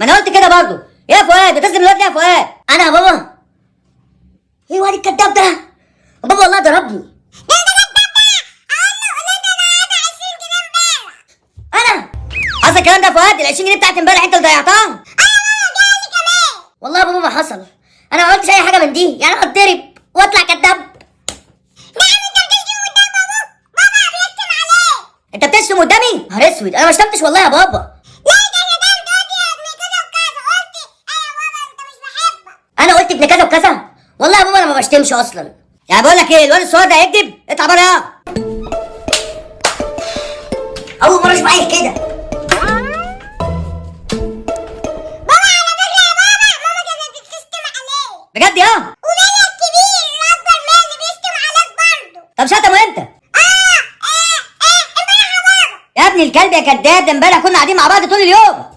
ما انا قلت كده برضه. يا فؤاد بتظلم الواد ليه يا فؤاد؟ انا يا بابا؟ ايه الواد الكداب ده؟ بابا والله ضربني. انا حصل الكلام ده يا فؤاد؟ ال 20 جنيه بتاعت امبارح انت اللي ضيعتها؟ والله يا بابا ما حصل، انا ما عملتش اي حاجة من دي، يعني انا اتضرب واطلع كداب؟ انت بتشتم قدامي؟ نهار اسود، انا ما شتمتش والله يا بابا. انا قلت ابن كذا وكذا؟ والله يا بابا انا ما بشتمش اصلا. يعني بقول لك ايه، الواد الصغير ده هيكذب؟ اطلع بره يا. اول مرة اشوف عيل كده. بجد يا؟ طب شتمه امتى؟ يا ابن الكلب يا كداب، ده امبارح كنا قاعدين مع بعض طول اليوم.